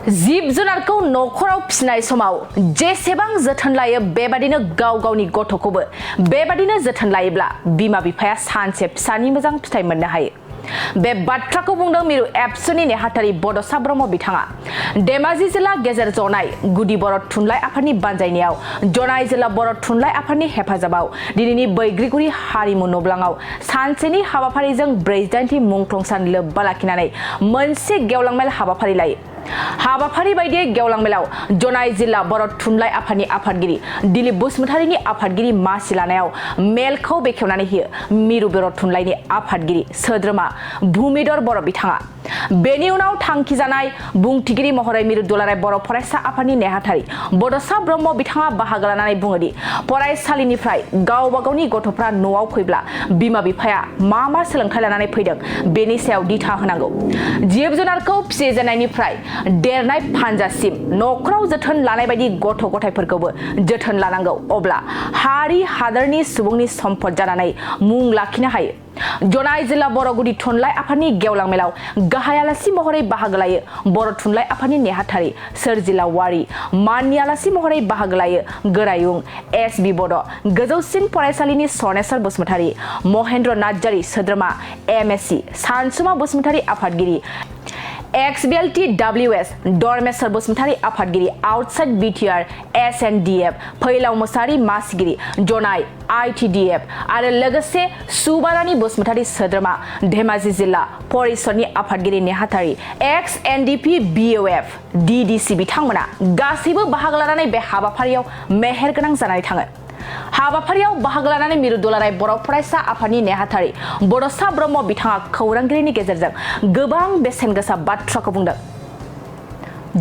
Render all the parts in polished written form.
जिब जुनारखौ नखराव फिसिनाय समाव जेसेबां जोथोन लायो बेबादिनो गाव गावनि गथ'खौबो बेबादिनो जोथोन लायोब्ला बिमा बिफाया सानसे फिसानि मोजां फिथाइ मोननो हायो। बे बाथ्राखौ बुंदों मिरु एबसुनि नेहाथारि बड'सा ब्रह्म बिथाङा धेमाजि जिल्ला गेजेर जनाय गुदि बर' थुनलाइ आफादनि बानजायनायाव जनाय जिल्ला बर' थुनलाइ आफादनि हेफाजाबाव दिनैनि बैग्रिगुरि हारिमु नब्लाङाव सानसेनि हाबाफारिजों 48थि मुंख्लंसान लोब्बा लाखिनानै मोनसे गेवलां मेल हाबाफारि लायो। हाबाफारि बायदियै गेवलां मेलाव जनाय जिल्ला बर' थुनलाइ आफादनि आफादगिरि दिलीप बसुमतारीनि आफादगिरि मासि लानायाव मेलखौ बेखेवनानै होयो मिरु बर' थुनलाइनि आफादगिरि सोद्रोमा भुमिधर बर' बिथाङा। बेनि उनाव थांखि जानाय बुंथिगिरि महरै मिरु दुलाराय बर' फरायसा आफादनि नेहाथारि बड'सा ब्रह्म बिथाङा बाहागो लानानै बुङोदि फरायसालिनिफ्राय गावबा गावनि गथ'फ्रा न'आव फैब्ला बिमा बिफाया मा सोलोंथाइ लानानै फैदों बेनि सायाव दिथा होनांगौ। जिब जुनारखौ फिसिजेननायनिफ्राय देरनाय फानजासिम नखराव जोथोन लानाय बायदि गथ' गथायफोरखौबो जोथोन लानांगौ, अब्ला हारि हादरनि सुबुंनि सम्पद जानानै मुं लाखिनो हायो। जनाय जिल्ला बर' गुदि थुनलाइ आफादनि गेवलां मेलाव गाहाय आलासि महरै बाहागो लायो बर' थुनलाइ आफादनि नेहाथारि सोरजिला वारि, माननि आलासि महरै बाहागो लायो गोरायुं एस.बि. बड', गोजौसिन फरायसालिनि स्वर्णेश्वर बसुमतारी, महेन्द्र नार्जारी सोद्रोमा एम.एससि, सानसुमा बसुमतारी आफादगिरि XBLTWS, डरमेश्वर बसुमतारी आफादगिरि आउटसाइड बिटिआर SNDF, फैलाव मोसाहारि मासिगिरि जनाय ITDF आरो लोगोसे सुबारानि बसुमतारी सोद्रोमा धेमाजि जिल्ला परिषदनि आफादगिरि नेहाथारि XNDP BOF DDC बिथांमोना गासैबो बाहागो लानानै बे हाबाफारियाव मेहेरगोनां जानानै थाङो। हाबाफारियाव बाहागो लानानै मिरु दुलाराय बर' फरायसा आफादनि नेहाथारि बड'सा ब्रह्म बिथाङा खौरांगिरिनि गेजेरजों गोबां बेसेन गोसा बाथ्राखौ बुंदों।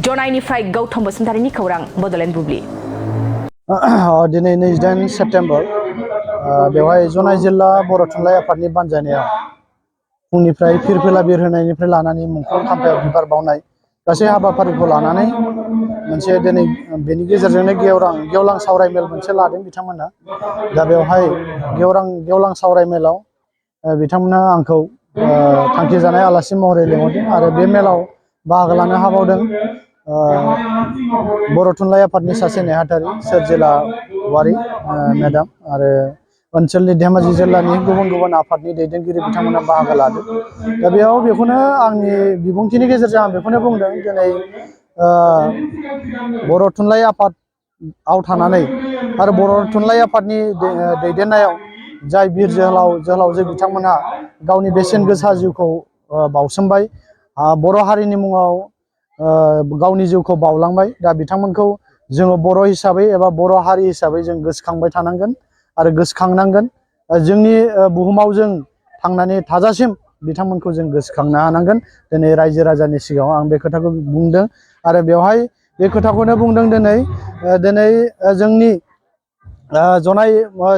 जनायनिफ्राय गौतम बसुमतारीनि खौरां बड'लेण्ड बुब्लि। दिनै 28 सेप्तेम्बर बेवहाय जनाय जिल्ला बर' थुनलाइ आफादनि बानजायनायाव फुंनिफ्राय फिरफिला बिरहोनायनिफ्राय लानानै मुंख्लं खाम्फायाव बिबार बावनाय गासै हाबाफारिखौ लानानै मोनसे दिनै बेनि गेजेरजोंनो गेवलां सावरायमेल मोनसे लादों बिथांमोना। दा बेवहाय गेवलां सावरायमेलाव बिथांमोना आंखौ थांखि जानाय आलासि महरै लिंहरदों आरो बे मेलाव बाहागो लानो हाबावदों बर' थुनलाइ आफादनि सासे नेहाथारि सोरजिला वारि मेडाम आरो ओनसोलनि धेमाजि जिल्लानि गुबुन आफादनि दैदेनगिरि बिथांमोना बाहागो लादों। दा बेयाव बेखौनो आंनि बिबुंथिनि गेजेरजों आं बेखौनो बुंदों दिनै बर' थुनलाइ आफादआव थानानै आरो बर' थुनलाइ आफादनि दैदेननायाव जाय बिर जोहोलावजो बिथांमोनहा गावनि बेसेन गोसा जिउखौ बाउसोमबाय, बर' हारिनि मुङाव गावनि जिउखौ बाउलांबाय। दा बिथांमोनखौ जोङो बर' हिसाबै एबा बर' हारि हिसाबै जों गोसोखांबाय थानांगोन आरो गोसोखांनांगोन। जोंनि बुहुमाव जों थांनानै थाजासिम बिथांमोनखौ जों गोसोखांनो हानांगोन। दिनै रायजो राजानि सिगाङाव आं बे खोथाखौ बुंदों आरो बेवहाय बे खोथाखौनो बुंदों दिनै जोंनि जनाय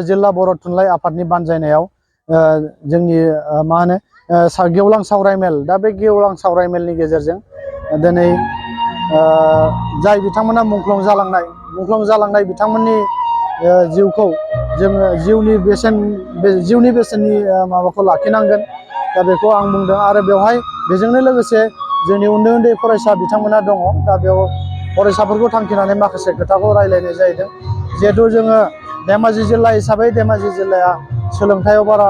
जिल्ला बर' थुनलाइ आफादनि बानजायनायाव जोंनि गेवलां सावरायमेल, दा बे गेवलां सावरायमेलनि गेजेरजों दिनै जाय बिथांमोना मुंख्लं जालांनाय बिथांमोननि जिउखौ जोङो जिउनि बेसेननि माबाखौ लाखिनांगोन। दा बेखौ आं बुंदों आरो बेवहाय बेजोंनो लोगोसे जोंनि उन्दै फरायसा बिथांमोना दङ। दा बेयाव फरायसाफोरखौ थांखिनानै माखासे खोथाखौ रायज्लायनाय जाहैदों। जिहेथु जोङो धेमाजि जिल्ला हिसाबै धेमाजि जिल्लाया सोलोंथायाव बारा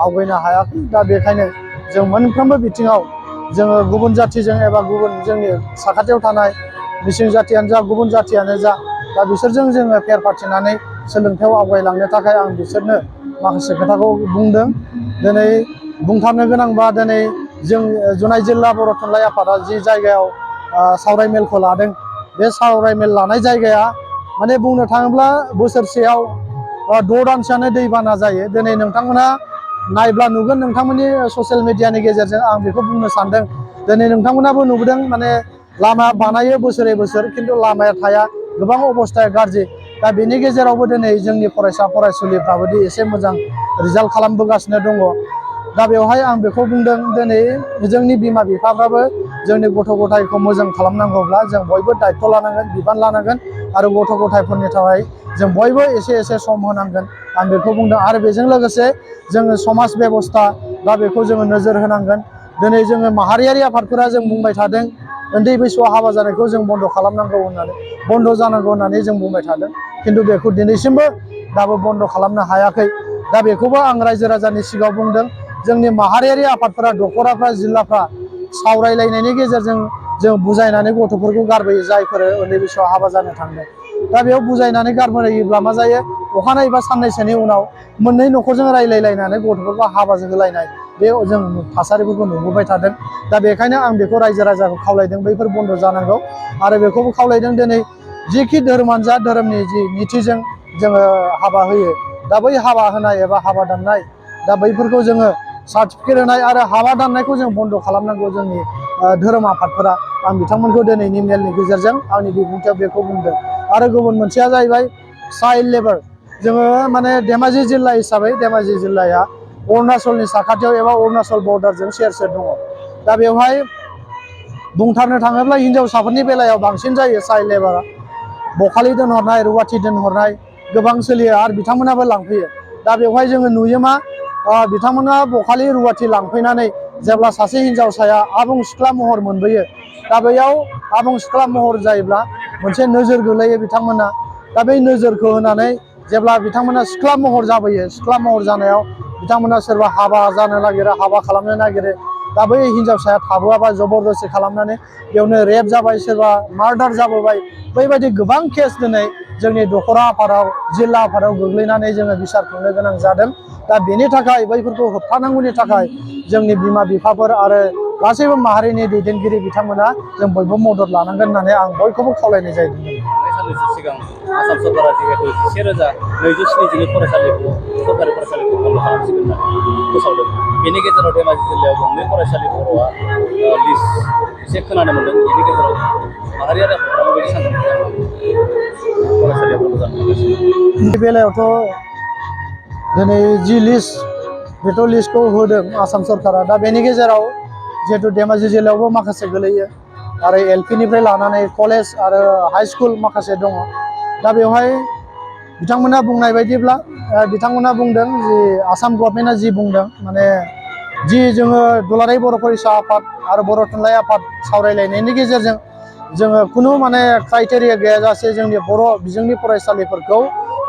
आवगायनो हायाखै। दा बेखायनो जों मोनफ्रोमबो बिथिङाव जोङो गुबुन जाथिजों एबा गुबुन जोंनि साखाथियाव थानाय मिसिं जाथियानो जा गुबुन जाथियानो जा, दा बिसोरजों जोङो फेर फाथिनानै सोलोंथायाव आवगायलांनो थाखाय आं बिसोरनो माखासे खोथाखौ बुंदों। दिनै बुंथारनो गोनांबा दिनै जों जनाय जिल्ला बर' थुनलाइ आफादा जि जायगायाव सावरायमेलखौ लादों, बे सावरायमेल लानाय जायगाया माने बुंनो थाङोब्ला बोसोरसेयाव 6 दानसोआनो दैबाना जायो। दिनै नोंथांमोना नायब्ला नुगोन, नोंथांमोननि ससियेल मिडियानि गेजेरजों आं बेखौ बुंनो सानदों। दिनै नोंथांमोनाबो नुबोदों माने लामा बानायो बोसोरै बोसोर, खिन्थु लामाया थाया, गोबां अबस्थाया गाज्रि। दा बेनि गेजेरावबो दिनै जोंनि फरायसा फरायसुलिफ्राबोदि एसे मोजां रिजाल्ट खालामबोगासिनो दङ। दा बेवहाय आं बेखौ बुंदों दिनै जोंनि बिमा बिफाफ्राबो जोंनि गथ' गथायखौ मोजां खालामनांगौब्ला जों बयबो दायथ' लानांगोन, बिबान लानांगोन आरो गथ' गथायफोरनि थाखाय जों बयबो एसे सम होनांगोन। आं बेखौ बुंदों आरो बेजों लोगोसे जोङो समाज बेबस्था, दा बेखौ जोङो नोजोर होनांगोन। दिनै जोङो माहारियारि आफादफोरा जों बुंबाय थादों उन्दै बैसोआव हाबा जानायखौ जों बन्द' खालामनांगौ होननानै बन्द' जानांगौ होननानै जों बुंबाय थादों खिन्थु बेखौ दिनैसिमबो दाबो बन्द' खालामनो हायाखै दा बेखौबो आं रायजो राजानि सिगाङाव बुंदों जोंनि माहारियारि आफादफोरा दख'राफ्रा जिल्लाफ्रा सावरायलायनायनि गेजेरजों जों बुजायनानै गथ'फोरखौ गारबोयो जायफोर उन्दै बैसोआव हाबा जानो थांदों दा बेयाव बुजायनानै गारबोयोब्ला मा जायो अखानायै बा साननैसोनि उनाव मोननै न'खरजों रायलायलायनानै गथ'फोरखौ हाबा होलायनाय बे जों थासारिफोरखौ नुबोबाय थादों दा बेखायनो आं बेखौ रायजो राजाखौ खावलायदों बैफोर बन्द' जानांगौ आरो बेखौबो खावलायदों दिनै जिखि धोरोमानो जा धोरोमनि जि निथिजों जोङो हाबा होयो दा बै हाबा होनाय एबा हाबा दाननाय दा बैफोरखौ जोङो सार्टिफिकेट होनाय आरो हाबा दाननायखौ जों बन्द' खालामनांगौ जोंनि धोरोम आफादफोरा आं बिथांमोनखौ दिनैनि मेलनि गेजेरजों आंनि बिबुंथियाव बेखौ बुंदों आरो गुबुन मोनसेया जाहैबाय चाइल्ड लेबार जोङो माने धेमाजि जिल्ला हिसाबै धेमाजि जिल्लाया अरुणाचलनि साखाथियाव एबा अरुणाचल बर्डारजों सेर सेर दङ दा बेवहाय बुंथारनो थाङोब्ला हिनजावसाफोरनि बेलायाव बांसिन जायो चाइल्ड लेबारा बखालि दोनहरनाय रुवाथि दोनहरनाय गोबां सोलियो आरो बिथांमोनाबो लांफैयो दा बेवहाय जोङो नुयो मा बिथांमोना बखालि रुवाथि लांफैनानै जेब्ला सासे हिनजावसाया आबुं सिख्ला महर मोनबोयो दा बैयाव आबुं सिख्ला महर जायोब्ला मोनसे नोजोर गोलैयो बिथांमोना दा बै नोजोरखौ होनानै जेब्ला बिथांमोना सिख्ला महर जाबोयो सिख्ला महर जानायाव बिथांमोना सोरबा हाबा जानो नागिरो हाबा खालामनो नागिरो दा बै हिनजावसाया थाबोआबा जबरदस्ति खालामनानै बेयावनो रेप जाबाय सोरबा मार्डार जाबोबाय बैबायदि गोबां केस दिनै जोंनि दख'रा आफादाव जिल्ला आफादाव गोग्लैनानै जोङो बिसार खुंनो गोनां जादों दा बेनि थाखाय बैफोरखौ होबथानांगौनि थाखाय जोंनि बिमा बिफाफोर आरो गासैबो माहारिनि दैदेनगिरि बिथांमोना जों बयबो मदद लानांगोन होननानै आं बयखौबो खावलायनाय जादों साननैसो सिगां आसाम सरकारा जिहेतु 1,272 फरायसालिखौ सरकारि फरायसालिखौ बन्द' खालामसिगोन होननानै फोसावदों बेनि गेजेराव धेमाजि जिल्लायाव गंनै फरायसालि बर'आ लिस्ट एसे खोनानो मोन्दों बेनि गेजेराव माहारियारि आफादफोरा माबायदि सानदों फरायसालिया बन्द' जागासिनो बे बेलायावथ' दिनै जि लिस्ट बेथ' लिस्टखौ होदों आसाम सरकारा दा बेनि गेजेराव जिहेतु धेमाजि जिल्लायावबो माखासे गोलैयो आरो एलपिनिफ्राय लानानै कलेज आरो हाइ स्कुल माखासे दङ दा बेवहाय बिथांमोना बुंनाय बायदिब्ला बिथांमोना बुंदों जि आसाम गभर्नमेन्टआ जि बुंदों माने जि जोङो दुलाराय बर' फरायसा आफाद आरो बर' थुनलाइ आफाद सावरायलायनायनि गेजेरजों जोङो खुनु माने क्राइटेरिया गैयाजासे जोंनि बर' बिजोंनि फरायसालिफोरखौ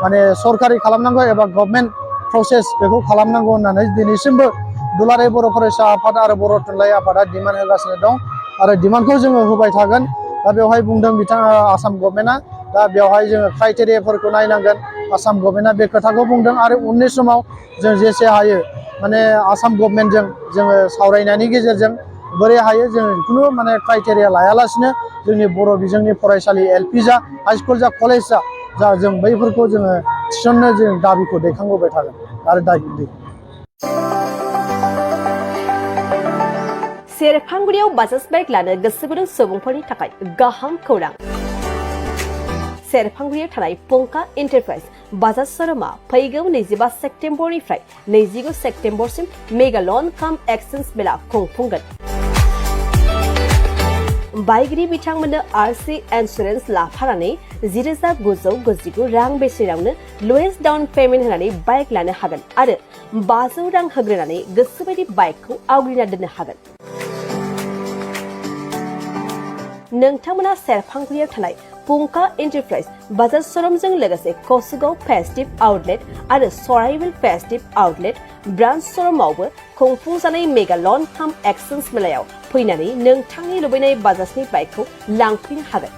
माने सरकारि खालामनांगौ एबा गभर्नमेन्ट प्रसेस बेखौ खालामनांगौ होननानै दिनैसिमबो दुलाराय बर' फरायसा आफाद आरो बर' थुनलाइ आफादा डिमान्ड होगासिनो दं आरो डिमान्डखौ जोङो होबाय थागोन दा बेवहाय बुंदों बिथाङा आसाम गभर्नमेन्टआ दा बेवहाय जोङो क्राइटेरियाफोरखौ नायनांगोन आसाम गभर्नमेन्टआ बे खोथाखौ बुंदों आरो उननि समाव जों जेसे हायो माने आसाम गभर्नमेन्टजों जोङो सावरायनायनि गेजेरजों बोरै हायो जोङो खुनु माने क्राइटेरिया लायालासिनो जोंनि बर' बिजोंनि फरायसालि एलपि जा हाइ स्कुल जा कलेज जा जों बैफोरखौ जोङो थिसननो जों दाबिखौ दैखांबोबाय थागोन आरो दाबि सेरफांगुरियाव बाजाज बाइक लानो गोसो गुदुं सुबुंफोरनि थाखाय गाहाम खौरां सेरफांगुरियाव थानाय पंका एन्टारप्राइज बाजाज शोरूमा फैगौ 25 सेप्तेम्बरनिफ्राय 29 सेप्तेम्बरसिम मेगा लन काम एक्सचेन्ज मेला खुंफुंगोन बाइगिरि बिथांमोननो आरसि इन्सुरेन्स लाफानानै 10,999 रां बेसेनावनो लवेस्ट डाउन पेमेन्ट होनानै बाइक लानो हागोन आरो 500 रां होग्रोनानै गोसोबायदि बाइकखौ आवग्रिना दोननो हागोन नोंथांमोना सेरफांगुरियाव थानाय पंका एन्टारप्राइज बाजाज शोरूमजों लोगोसे कसुगाव फेस्टिभ आउटलेट आरो सराइबिल फेस्टिभ आउटलेट ब्रान्च शोरूमावबो खुंफुंजानाय मेगा लन काम एक्सचेन्ज मेलायाव फैनानै नोंथांनि लुबैनाय बाजाजनि बाइकखौ लांफैनो हागोन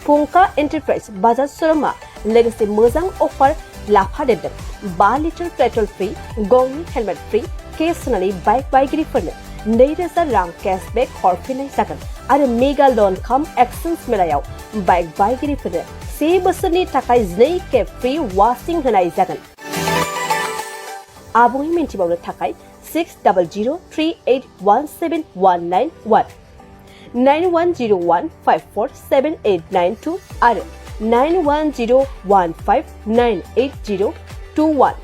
पंका एन्टारप्राइज बाजाज शोरूमा लोगोसे मोजां अफार लाफादेरदों 5 लिटार पेट्रल फ्रि गंनि हेलमेट फ्रि केस होनानै बाइक बायगिरिफोरनो 2,000 रां केशबेक हरफिननाय जागोन आरो मेगा लन काम एक्सचेन्ज मेलायाव बाइक बायगिरिफोरनो 1 बोसोरनि थाखाय 2 खेब फ्रि वाशिं होनाय जागोन आबुङै मिन्थिबावनो थाखाय 6003817191 9101547892 आरो 9101598021